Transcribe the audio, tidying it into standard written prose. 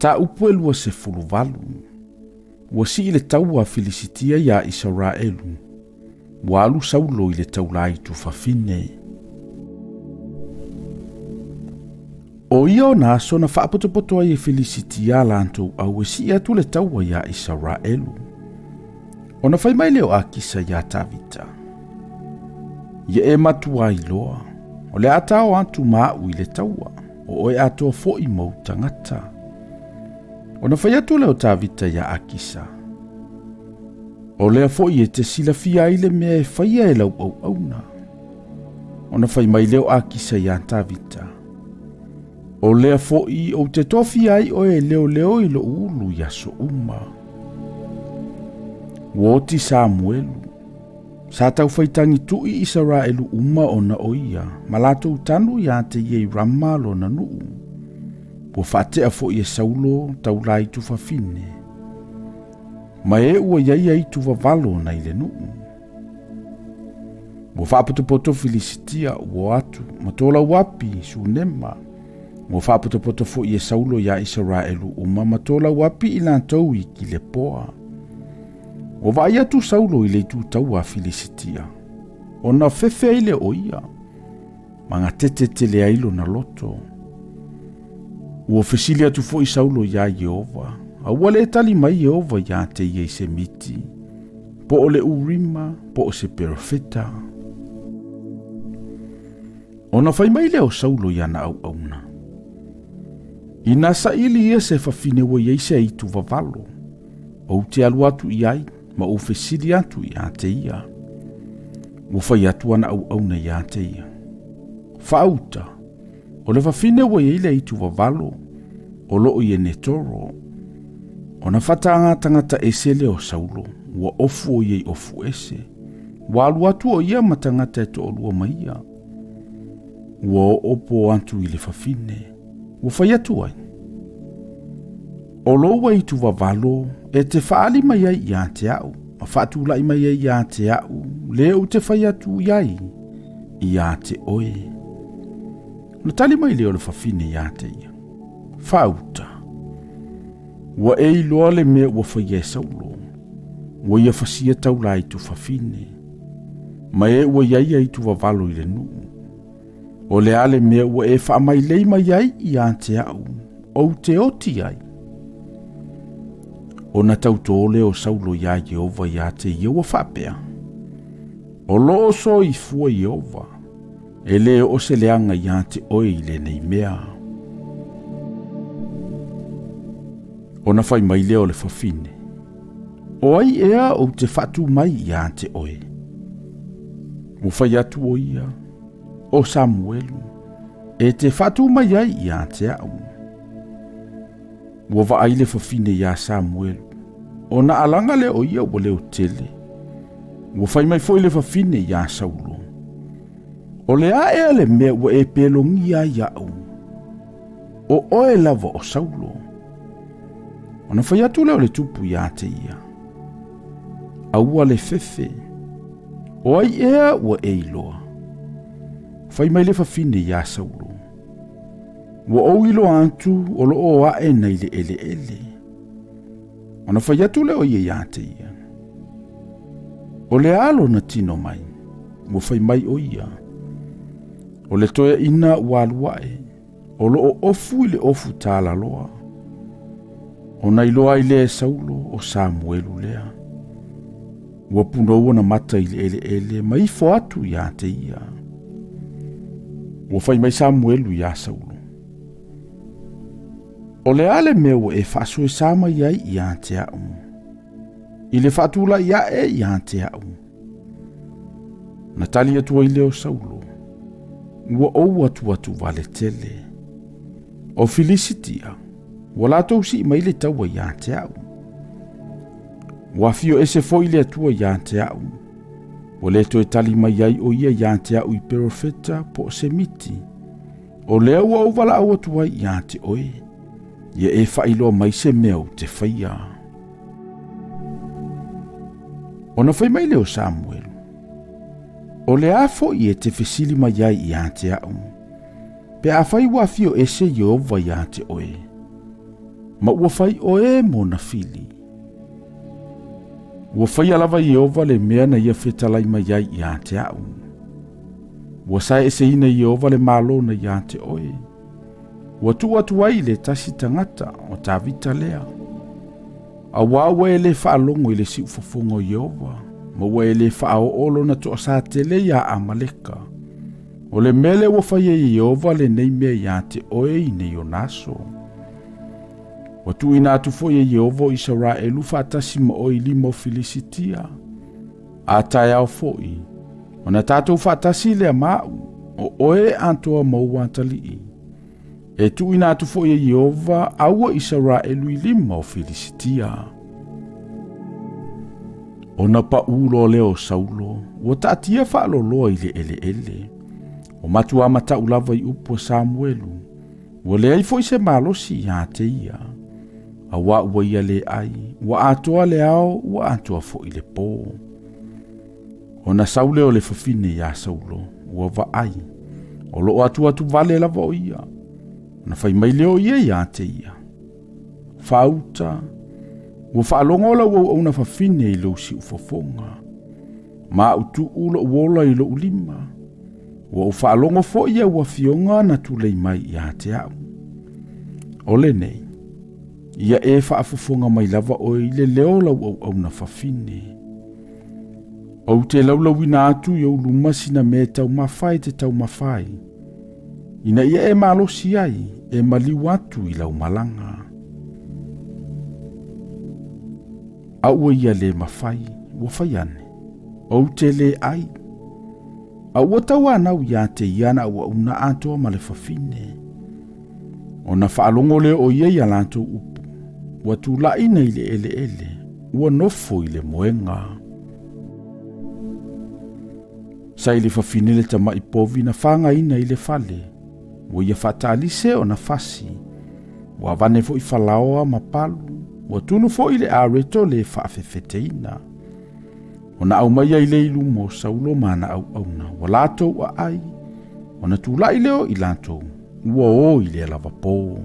Mataupu e 28. Ua sii le taua a Filisitia iā Isaraelu. Ua alu Saulo i le taulā i tufafine. O ia ona aso na faapotopoto ai e Filisitia a latou au e sii atu le taua iā Isaraelu. Ona fai mai lea o Akisa iā Tavita, Ia e matuā iloa, o le a tao atu ma a'u i le taua, o oe atoa foi ma ou tagata. Ona fai atu lea o Tavita iā Akisa, O lea foi e te silafia ai le mea e faia e lau auauna. Ona fai mai lea o Akisa iā Tavita, O lea foi ou te tofia ai oe e leoleo i lou ulu i aso uma. Ua oti Samuelu. Sa taufaitagi tui Isaraelu uma ona o ia, ma latou tanu iā te ia i Rama lona nuu. Ua faatea foi e Saulo taulā i tufafine. Ma e ua iai ai tuvavalo nai le nuu. Ua faapotopoto Filisitia ua o atu ma tolauapi Sunema. Ua faapotopoto foi e Saulo iā Isaraelu uma ma tolauapi i latou i Kilepoa. Ua vaai atu Saulo i le itu taua a Filisitia, ona fefe ai lea o ia, ma gatete tele ai lona loto. Ua fesili atu foi Saulo iā Ieova, a ua le tali mai Ieova iā te ia i se miti, po o le Urima, po o se perofeta. Ona fai mai lea o Saulo i ana auauna, Inā saili ia se fafine ua i ai se aitu vavalo, ou te alu atu i ai ma ou fesili atu iā te ia. Ua fai atu ana auauna iā te ia, Faauta, o le fafine ua i ai le aitu vavalo, o loo i Enetoro. Ona fataga tagata ese lea o Saulo, ua ofu o ia i ofu ese. Ua alu atu o ia ma tagata e toalua ma ia. Ua oo po atu i le fafine. Ua fai atu ai, O lou aitu vavalo e te faaali mai ai iā te a'u, ma faatula'i mai ai iā te a'u le ou te fai atu i ai iā te oe. Ona tali mai lea o le fafine iā te ia, Faauta, ua e iloa le mea ua faia e Saulo, ua ia fasia taulā i tufafine, ma e ua i ai aitu vavalo i le nuu. O le a le mea ua e faamailei mai ai iā te a'u ou te oti ai? Ona tautō lea o Saulo iā Ieova iā te ia ua faapea, O loo soifua Ieova, e lē oo se leaga iā te oe i lenei mea. Ona fai mai lea o le fafine, O ai ea ou te faatū mai iā te oe? Ua fai atu o ia, O Samuelu, e te faatū mai ai iā te a'u. Ua vaai le fafine iā Samuelu, ona alaga lea o ia ua leo tele. Ua fai mai foi le fafine iā Saulo, O le a ea le mea ua e pelogia ai iaʻu? O oe lava o Saulo. Ona fai atu lea o le tupu iā te ia, Aua le fefe, o ai ea ua e iloa? Fai mai le fafine iā Saulo, Ua ou iloa atu o lo o ae nei le eleele. Ona fai atu lea o ia iā te ia, O le a lona tino mai? Ua fai mai o ia, O le toeaina ua alu ae, o lo o ofu i le ofu tālaloa. Ona iloa ai lea e Saulo o Samuelu lea. Ua punou ona mata i le eleele ma ifo atu iā te ia. Ua fai mai Samuelu iā Saulo, O le a le mea ua e faasoesa mai ai iā te a'u, i le faatula'i aʻe iā te a'u? Na tali atu ai lea o Saulo, Ua ou atuatu vale tele. O Filisitia, ua latou sii mai le taua iā te a'u. Ua afio ese foi le Atua iā te a'u. Ua le toe tali mai ai o ia iā te a'u i perofeta po o se miti. O lea ua ou valaau atu ai iā te oe, ia e faailoa mai se mea ou te faia. Ona fai mai lea o Samuelu, O le a foi e te fesili mai ai iā te a'u, pe afai ua afio ese Ieova iā te oe? Ma ua fai oe mona fili. Ua faia lava Ieova le mea na ia fetalai mai ai ia te a'u. Ua saeeseina Ieova le malo na ia te oe. Ua tuu atu ai i le tasi tagata o Tavita lea. Auā ua e lē faalogo i le siufofoga o Ieova, ma ua e lē faaoo lona toasatele iā Amaleka. O le mea lea ua fai ai e Ieova lenei mea iā te oe i nei ona aso. Ua tuuina atu foi e Ieova o Isaraelu faatasi ma oe i lima o Filisitia. A taeao foi, ona tatou faatasi lea ma a'u, o oe atoa ma ou atalii. E tuuina atu foi e Ieova aua Isaraelu i lima o Filisitia. Ona paʻū loa lea o Saulo, ua taatia faaloloa i le eleele. Ua matuā mataʻu lava i upu a Samuelu, ua leai foi se malosi iā te ia. Auā ua ia lē ʻai, ua atoa le ao, ua atoa foi le pō. Ona sau lea o le fafine iā Saulo, ua vaai, o loo atuatu vale lava o ia. Ona fai mai lea o ia iā te ia, Faauta, ua faalogo lau auauna fafine i lou siufofoga, ma au tuu lou ola i lou lima. Ua ou faalogo foi i au afioga na tulei mai iā te a'u. O lenei, ia e faafofoga mai lava oe i le leo o lau auauna fafine. Ou te laulauina atu i ou luma sina mea e taumafa e te taumafa ai, ina ia e malosi ai e maliu atu i lau malaga. A ua ia lē mafai, ua fai ane, ou te lē ʻai. A ua tauanau iā te ia na auauna atoa ma le fafine. Ona faalogo lea o ia iā latou upu, ua tulaʻina i le eleele, ua nofo i le moega. Sa i le fafine le tamaʻi povi na fagaina i le fale, ua ia faataalise ona fasi, ua avane foi falaoa ma palu, ua tunu foi le areto le faafefeteina. Ona aumai ai lea i luma o Saulo ma ana auauna, ua latou aai, ona tulaʻi lea o i latou, ua o i lea lava pō.